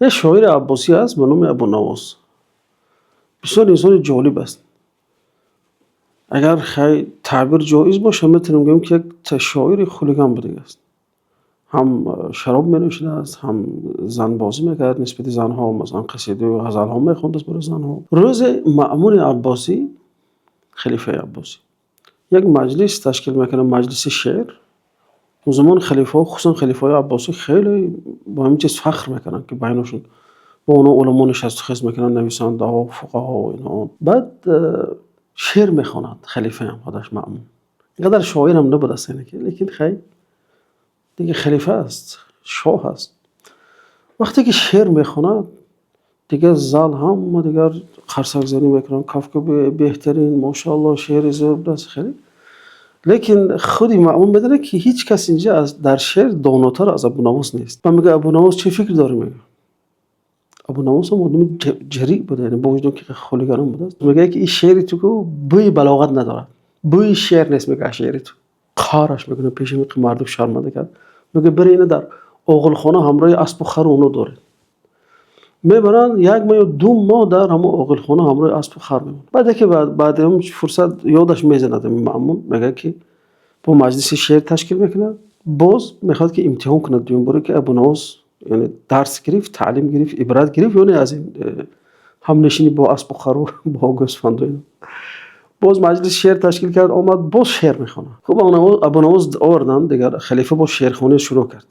Як шоири аббосӣ аст ба номи Абу Навос. Бисёр инсони ҷолиб аст. Агар хай таъбир ҷоиз бошад, метавонем гӯем, ки як шоири хулиган будагиаст. Ҳам шароб менӯшидааст, ҳам занбозӣ мекард нисбати занҳо, масалан, қасидаю ғазалҳо мехондааст барои занҳо. Рӯзе Маъмуни Аббосӣ, халифаи аббосӣ, як маҷлис ташкил мекунад, маҷлиси шеър. Он замон халифаҳо, хусусан халифаҳои аббосӣ, хеле бо ҳамин чиз фахр мекунанд, ки байнашон бо онҳо уламо нишасту хез мекунанд, нависандаҳо, фуқаҳо, инҳо. Баъд шеър мехонад халифаам худаш, Маъмун. Ин қадар шоирам набудааст, лекин хай дигар халифа аст, шоҳ аст. Вақте ки шеър мехонад, дигар зал ҳама дигар қарсакзанӣ мекунанд, кафкӯбӣ, беҳтарин, мошааллоҳ, шеъри зӯр будааст хеле. Лекин худи Маъмун медонад, ки ҳеҷ кас инҷа дар шеър донотар аз Абу Навос нест. Ман мегӯям: «Абу Навос, чӣ фикр дорӣ?» Мегӯям. Абу Навос ҳам одами ҷарӣ буда, яъне бо вуҷуди ки хулиганам будааст. Мегӯяд, ки ин шеъри ту ку бӯи балоғат надорад. Бӯи шеър нест, мегӯяд, шеъри ту. Қаҳраш мекунад, пеши мардум шарманда кард. Мегӯяд: «Бире, ина дар оғилхона ҳамроҳи аспу хару оно доред». Мебаранд, як моҳ ё 2 моҳ дар ҳамон оғилхона ҳамроҳи аспу хар мемонад. Баъд яке баъди ҳамн фурсат ёдаш мезанад Маъмун, мегӯяд, ки бо маҷлиси шеър ташкил мекунад, боз мехоҳад, ки имтиҳон кунад дуюм боре, ки Абу Навос яъне дарс гирифт, таълим гирифт, ибрат гирифт ё не аз ин ҳамнишинӣ бо аспу хару бо гӯсфанду ино. Боз маҷлиси шеър ташкил кард, омад, боз шеър мехонад. Хуб, Абу Навос оварданд, дигар халифа боз шеърхонӣ шурӯъ кард.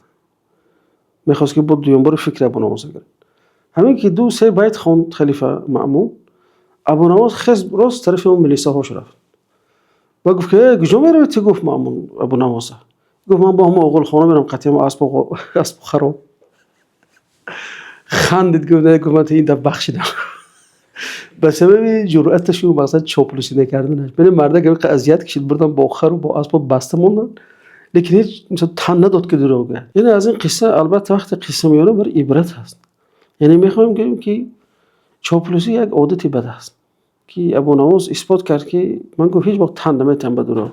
Мехост, ки бо дуюм бори фикри Абу Навосро гирад. Ҳамин ки ду се байт хонд халифа Маъмун, Абу Навос хез, рост тарафи он милисаҳош рафт ва гуфт, ки: «Э, куҷо меравӣ ту?» Гуфт Маъмун Абу Навоса. Гуфт: «Ман бо ҳамон оғилхона мерам, қатъи аспу харо». Хандид, гуфт: «Не», гуфт, «ман ин дафъа бахшидам». Ба сабаби ҷуръаташу мақсад чоплусӣ накарданаш. Бинед, мардак ҳамин қадр азият кашид, бурдан бо хару бо аспо баста монданд, лекин ҳеҷ мисол тан надод, ки дурӯғ гӯяд. Яъне аз ин қисса, албатта, вақте қисса меорам, бар ибрат ҳаст. Яъне мехоҳем гӯем, ки чоплусӣ як одати бад аст, ки Абу Навос исбот кард, ки ман, гуфт, ҳеҷ вақт тан наметиҳам ба дурӯғ.